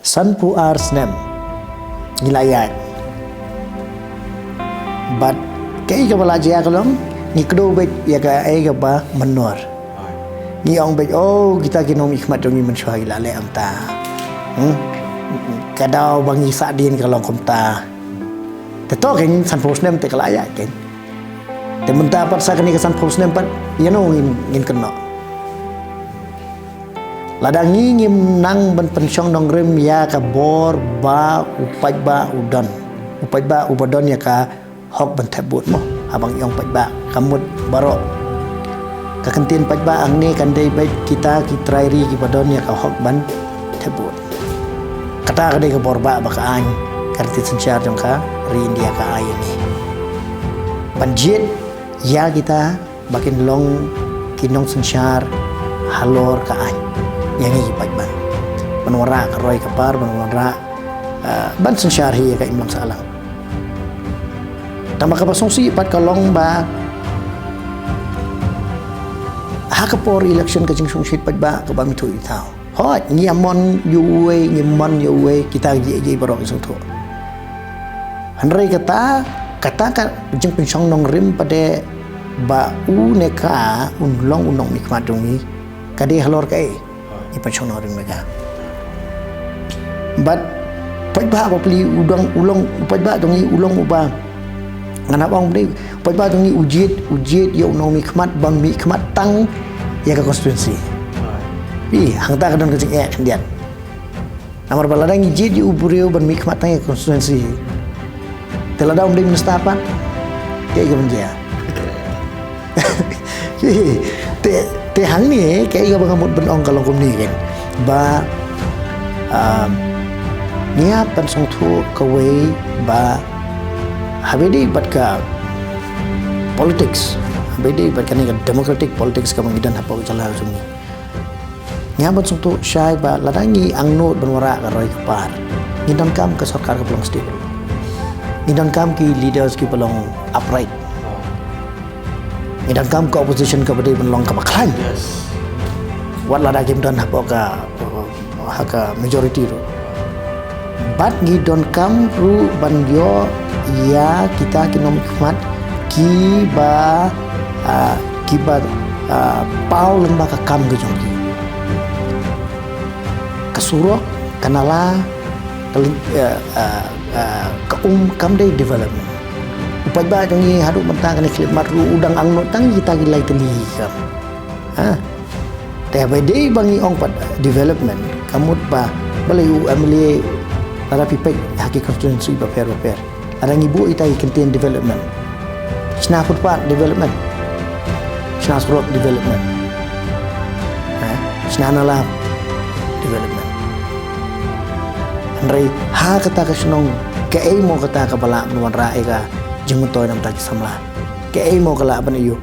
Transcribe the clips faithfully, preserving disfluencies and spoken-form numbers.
Sanphew ar snem ngi la ïaid. Bad kaei kaba la jia ka long, ngi kdew beit ïa kaei kaba mynnor. Ngi ong beit, oh, kita ki nongmihkhmat jong ngi mynshuwa ki la leh kumta. Hmm? Ka daw ba ngi sahdien ka long kumta. Te to kein sanphew snem te ka la ïaid kein. Te mynta pat sa kane ka sanphew snem pat, ïano ngin, ngin kynnoh. Lada ngi ngim nang ban pynshong nongrim ïa ka bor ba u paidbah u don. U paidbah uba don ïa ka hok ban thep vote mo. Haba ngi ong paidbah ka mut baroh. Ka kyntien paidbah hangne kan dei beit kita ki trai ri kiba don ïa ka hok ban thep vote. Kata ka dei ka bor ba, ba ka aiñ ka riti synshar jong ka ri India ka ai ïa ngi. Ban jied ïa kita ba kin long ki nongsynshar halor ka aiñ ïa ngi ki paidbah. Ban wanrah ka roi ka par, ban wanrah, ah, ban synshar hi ïa ka imlang sahlang. Tangba kaba sngewsih pat ka long ba ha ka por election ka jingsngewsih paidbah kaba ym ithuh ithaw. Hooid, ngi ïa mon ïa uwei, ngi mon ïa uwei, kita ki, ki baroh ki sngewthuh. Hynrei kata, kata ka jingpynshong nongrim pat de ba u ne ka un long u nongmihkhmat jong ngi, ka dei halor kaei? Ngi pynshong nongrim ïa ka. Bad paidbah ba pli u dang u long, paidbah jong ngi u long uba, ngan hap ong pli, paidbah jong ngi u jied, u jied ïa u nongmihkhmat ban mihkhmat tang ïa ka constituency. Ï, hangta ka don ka jingeh khyndiat. Namar ba lada ngi jied ïa u briew ban mihkhmat tang ïa ka constituency, te lada um dei minister pat, kaei kaban jia? Te, te hangne kaei kaba nga mut ban ong ka long kumne kein. Ba, um, ngi hap ban sngewthuh kawei ba haba ïadei bad ka politics, haba ïadei bad kane ka democratic politics kaba ngi don hapoh ka jylla jong ngi. Ngi hap ban sngewthuh shai ba lada ngi angnud ban wanrah ka roi ka par, ngi donkam ka sorkar kaba long stable. Ngi donkam ki leaders kiba long upright. Ngi donkam ka opposition kaba dei ban long kaba khlaiñ. Wat lada kim don hapoh ka, ha ka majority ruh. Bad ngi donkam ruh ban ïoh ïa kita ki nongmihkhmat kiba, ah, kiba, ah, paw lyngba ka kam ka jong ki. Ka surok, ka nala, ka li-, ah, ah, ah, ka um kam dei development. U paidbah jong ngi haduh mynta kane khyllipmat ruh u dang angnud tang kita ki lai tylli ki kam. Ha? Te haba ïadei ba ngi ong pat development, ka mut ba balei u M L A, lada phi peit ha ki constituency bapher bapher, lada ngi buh ïa kita ki kyntien development, shna footpath development, shna surok development, ha, shna nala development. Hynrei ha kata ka shnong, kaei mo kata kaba lah ban wanrah ïa ka jingmyntoi na bynta ki samla? Kaei mo ka lah ban ïoh?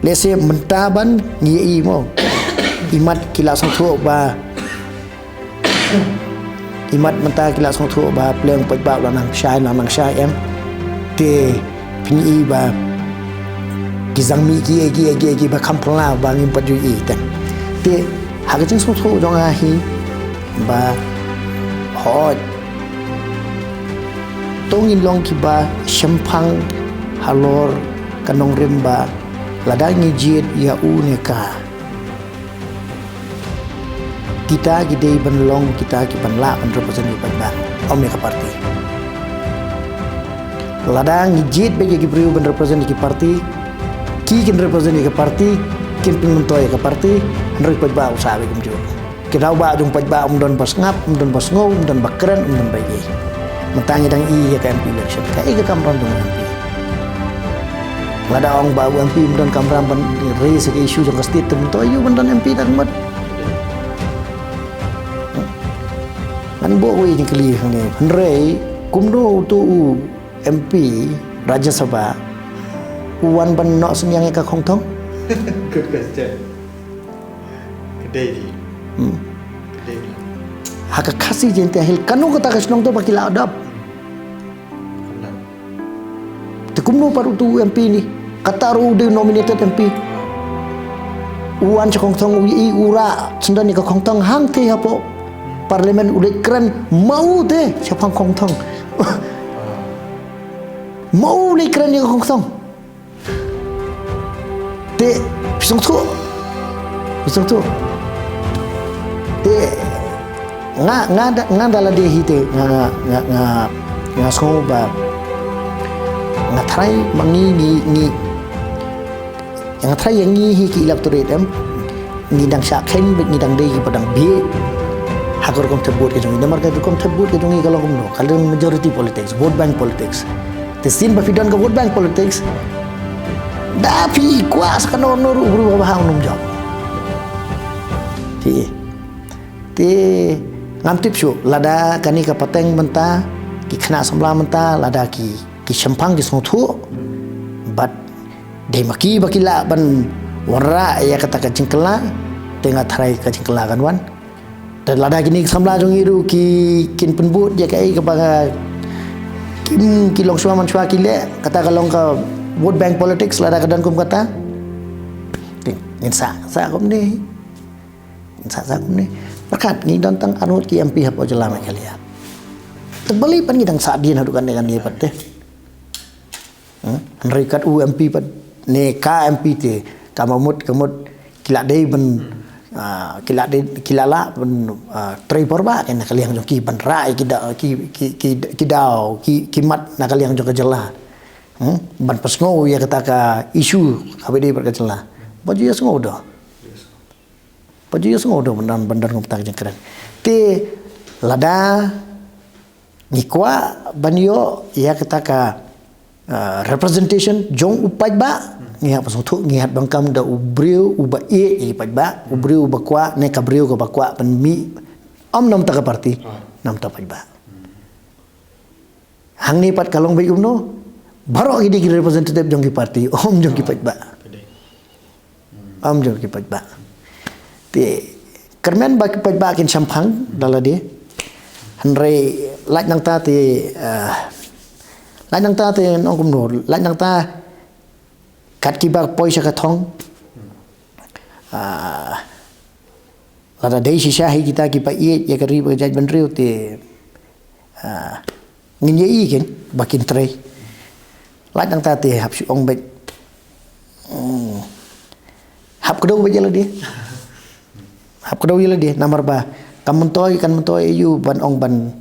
Lehse mynta ban ngi ïohi mo, imat ki la sngewthuh ba, imat mynta ki la sngewthuh ba pleng paidbah la nang shai, la nang shai em. Te phin ïohi ba ki jingmih ki, ki, ki, ki ba kham pynlah ba ngim pat ju ïohi te. Te ha ka jingsngewthuh jong nga hi ba hooid, to ngin long kiba shemphang halor ka nongrim ba lada ngi jied ïa u ne ka, kita ki dei ban long kita kiban lah ban represent ïa ka paidbah, ym ïa ka party. Lada ngi jied beit ïa ki briew ban represent ïa ki party, ki kin represent ïa ka party, kin pynmyntoi ïa ka party, hynrei paidbah u sah beit kumjuh. Ki daw ba jong paidbah um don ba sngap, um don ba sngew, um don ba kren, um don ba ïeit. Mynta ngi dang ïohi ïa ka M P election. Kaei ka kamram jong u M P? Lada ong ba u M P um don kamram ban raise ïa ka issue jong ka state, te mynta ïoh ban don M P tang mat. Ngan buh wei jingkylli hangne. Hynrei kumno uto u M P Rajya Sabha u wan ban noh synñiang ïa ka khongthong? Good question. Ka dei hi. Hmm. Ka dei hi. Ha ka Khasi Jaintia Hills, kano kata ka shnong to ba ki la adopt? Kumno? Te kumno pat uto u M P ni? Kata ruh u dei nominated M P. U wan sha khongthong, u ïohi, u rah syndon ïa ka khongthong hangtei hapoh Parliament u leit kren ma u te shaphang kongthong. Ma u leit kren ïa kongthong. Te phi sngewthuh. Phi sngewthuh. Te nga nga da, nga da lade hi te nga nga nga nga, nga sngew ba nga trai ma ngi ngi ngi Nga trai ïa ngi hi ki electorate em. Ngi dang shah kheiñ bad ngi dang dei kiba dang bieit ha ka rukom thep vote ka jong ngi. Namar ka rukom thep vote ka jong ngi ka long kumno, ka long majority politics, vote bank politics. Te sien ba phi don ka vote bank politics, da phi kwah sa kano kano ruh u briew ba ha u nym jop. Te te ngam tip shuh lada kane ka pateng mynta, ki khynnah samla mynta, lada ki ki shemphang ki sngewthuh bad dei ma ki ba ki lah ban wanrah ïa kata ka jingkylla, te nga trai ka jingkylla kan wan. Te lada kine ki samla jong ngi ruh ki kin pynbud ïa kaei kaba nga kim ki long shuwa man shuwa ki leh, kata ka long ka vote bank politics, lada ka don kum kata. Te ngin sah sah kumne. Ngin sah sah kumne. Pyrkhat ngi don tang arngut ki M P hapoh jylla Meghalaya. Te balei pat ngi dang sah dien haduh kane kane pat te. Hmm? Hynrei kat u M P pat ne ka M P te, ka mut ka mut ki la dei ban, ah, ki la dei, ki la lah ban, ah, trei por ba na ka liang jong ki ban rah ïa ki da, ki, ki, ki, ki daw, ki, ki mat na ka liang jong ka jylla. Hmm? Ban pynsngew ïa kata ka issue kaba dei bad ka jylla. Ba ju ïa sngew doh. Ba ju ïa sngew doh ban don, ban don kumta ka jingkren. Te lada ngi kwah ban ïoh ïa kata ka, ah, representation jong u paidbah, ngi hap sngewthuh, ngi hap donkam da u briew uba ïeit ïa u paidbah, u briew uba kwah ne ka briew kaba kwah ban mih. Ym namar ka party, namar ka paidbah. Hangne pat ka long beit kumno, baroh ki dei ki representative jong ki party, ym jong ki paidbah. Ym jong ki paidbah. Te kyrmen ba ki paidbah kin shemphang da lade. Hynrei lait nangta te, eh, lait nangta te nong kumno, lait nangta kat kiba poi sha ka thong. Ah, lada dei shisha hi kita kiba ïeit ïa ka ri bad ka jaitbynriew te, ah, ngin ïa i ken ba kin trei. Lait nangta te hap shu ong beit. Hmm. Hap kdew beit ïa lade. Hap kdew ïa lade namar ba kan myntoi, kan myntoi ïa u ban ong ban,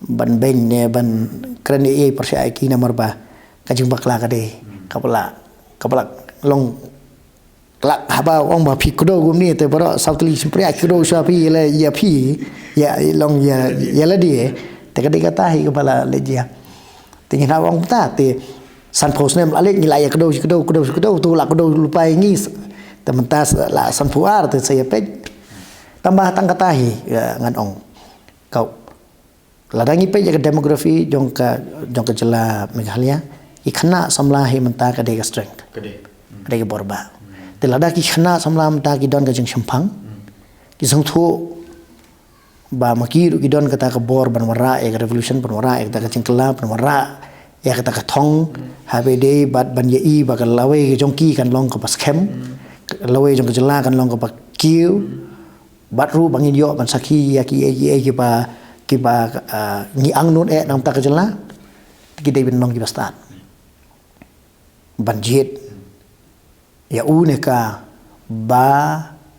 ban beiñ ne ban kren ïa i pyrshah ïa ki namar ba ka jingbakla ka dei kaba la, kaba la long. Lah haba ong ba phi kdew kumne te baroh saw tylli shympriah ki kdew sha phi, ïa la ïa phi, ïa long ïa, ïa lade. Te ka dei kata hi kaba la leit jia. Te ngin hap ong ta te sanphew snem la leit ngi la ïa kdew shi kdew, kdew shi kdew, tu la kdew lypa ïa ngi. Te mynta la sanphew ar te sa ïa peit. Tang ba tang kata hi, ïa, ngan ong. Kau. Lada ngi peit ïa ka demography jong ka, jong ka jylla Meghalaya, ki khynnah samla hi mynta ka dei ka strength. Ka dei. Ka dei ka bor ba. Te lada ki khynnah samla mynta ki don ka jingshemphang, ki sngewthuh ba ma ki ruh ki don kata ka bor ban wanrah ïa ka revolution, ban wanrah ïa kata ka jingkylla, ban wanrah ïa kata ka thong, haba dei bad ban ïa i ba ka lawei ka jong ki kan long kaba skhem, lawei jong ka jylla kan long kaba kiew, bad ruh ba ngin ïoh ban sakhi ïa ki, ïa ki, ïa kiba, kiba, ah, ngi angnud eh na ka bynta ka jylla. Ki dei ban long kiba stad ban jied ïa u ne ka ba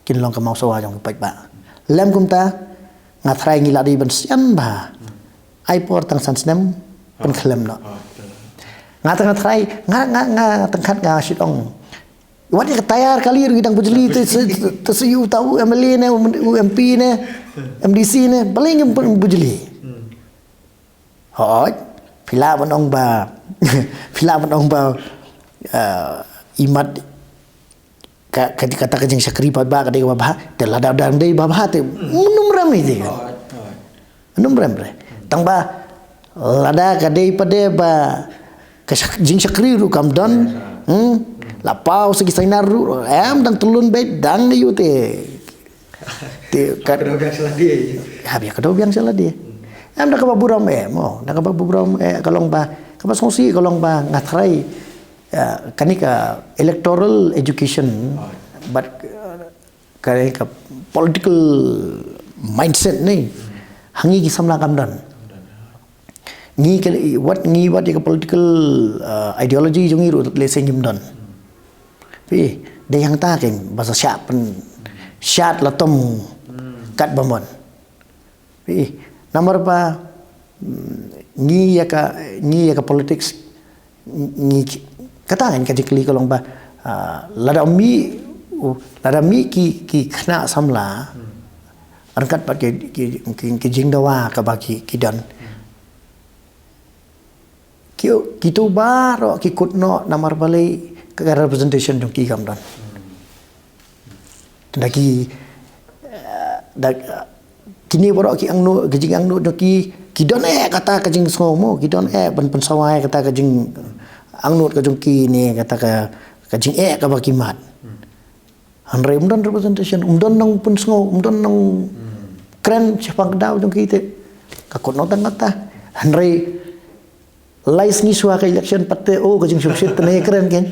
kin long ka mawsawa jong ki paidbah. Lem kumta nga tharai ngi la dei ban sian ba ai por tang san snem pynkhlem noh. Nga tang nga tharai nga, nga, nga tang khat nga shit ong. Wat ïa ka tayar kali ruh ngi dang bujli te se, te se u ta u M L A ne, u M P ne, M D C ne, balei ngim bujli. Hooid, phi lah ban ong ba, phi lah ban ong ba, eh, imat ka, ka, kata ka jingshakri paidbah ka dei kaba bha, te lada dang dei ba bha te mynta rem ïa te. Nym rem re. Tang ba lada ka dei pat de ba ka shak-, jingshakri ruh kam don. Hmm? La paw sa ki sainar ruh em dang tylun beit dang ïu te. Te ka, ka dei biang sha lade. Hap ïa ka dei biang sha lade. Em da kaba burom eh mo, da kaba burom eh ka long ba, kaba sngewsih ka long ba nga tharai, eh, kane ka electoral education, but, eh, ka, ka political mindset ne. Ha ngi ki samla kam don. Ngi ka, wat, ngi wat ïa ka political, uh, ideology jong ngi ruh lehse ngim don. Phi, dei hangta kein, ba sa shah pyn, shad la tom kat ba mon. Phi, namar ba, mm, ngi ïa ka, ngi ïa ka politics, ngi, kata ngan ka jingkylli ka long ba, ah, lada mih, lada mih ki, ki khynnah samla, ryngkat bad ki, ki, ki, ki jingdawa kaba ki, ki don. Ki, kito baroh ki kut noh namar balei ka representation jong ki kam don. Tang da ki, eh, da, kine baroh ki angnud, ki jingangnud jong ki, ki don eh kata ka jingsngew mo, ki don eh ban pynsawa eh kata ka jingangnud ka jong ki ne kata ka, ka jingeh kaba ki mad. Hynrei ym don representation, ym don nongpynsngew, ym don nongkren shaphang ka daw jong ki te. Ka kut noh tang kata. Hynrei lai sngi shuwa ka election pat te, oh, ka jingshemphang te ne kren kein.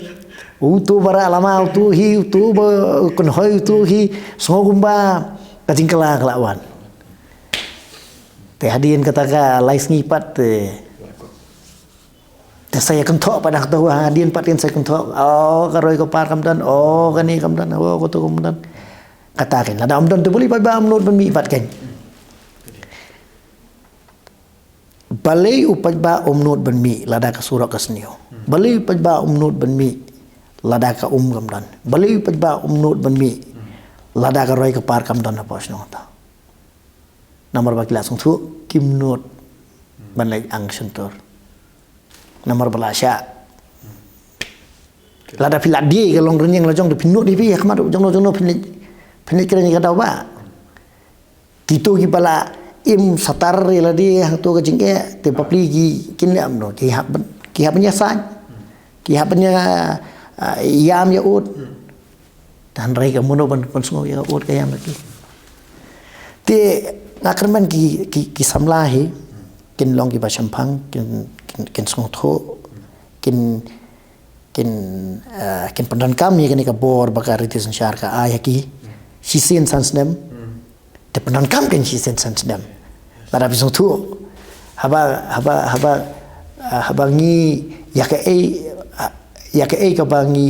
Uto ba rah lama, uto hi, uto ba kynhoi, uto hi, sngew kumba ka jingkylla ka la wan. Te hadien kata ka lai sngi pat te, te sa ïa kynthoh pat, hangto hadien pat te sa ïa kynthoh. Oh, ka roi ka par kam don, oh, kane kam don, oh, kato kam don. Kata kein, lada ym don te balei paidbah ym nud ban mih pat kein. Balei u paidbah um nud ban mih lada ka surok ka sniew? Balei u paidbah um nud ban mih lada ka um kam don? Balei u paidbah um nud ban mih lada ka roi ka par kam don hapoh shnong ta? Namar ba ki la sngewthuh kim nud ban leit ang shyntur. Namar ba la shah. Lada phi la die ka long rynïeng la jong, da phi nud hi phi ha khmat jong no jong no phin leit, phin leit kren ïa ka daw ba. Kito kiba la im satar ïa lade hangto ka jingeh, te bapli ki, kin leh kumno, ki hap ban, ki hap ban ïasaid. Ki hap ban ïa, ah, ïam ïa ud. Te hynrei ka mano ban, ban pynsngew ïa ka ud ka ïam lade. Te nga kyrmen ki, ki, ki samla hi, kin long kiba shemphang, kin, kin, kin sngewthuh, kin, kin, ah, kin pyndonkam ïa kane ka bor ba ka riti synshar ka ai ha ki. Shisien san snem. Te pyndonkam kein shisien san snem. Lada phi sngewthuh. Haba, haba, haba, ah, haba ngi ïa kaei, ah, ïa kaei kaba ngi,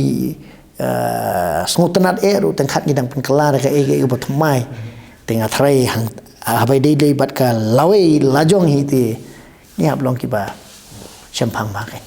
ah, sngewtynnad eh ruh tang kat ngi dang pynkylla da kaei kaei kaba thymmai. Te nga tharai hang, ah, haba dei dei bad ka lawei lajong hi te ngi hap long kiba shemphang bha kein.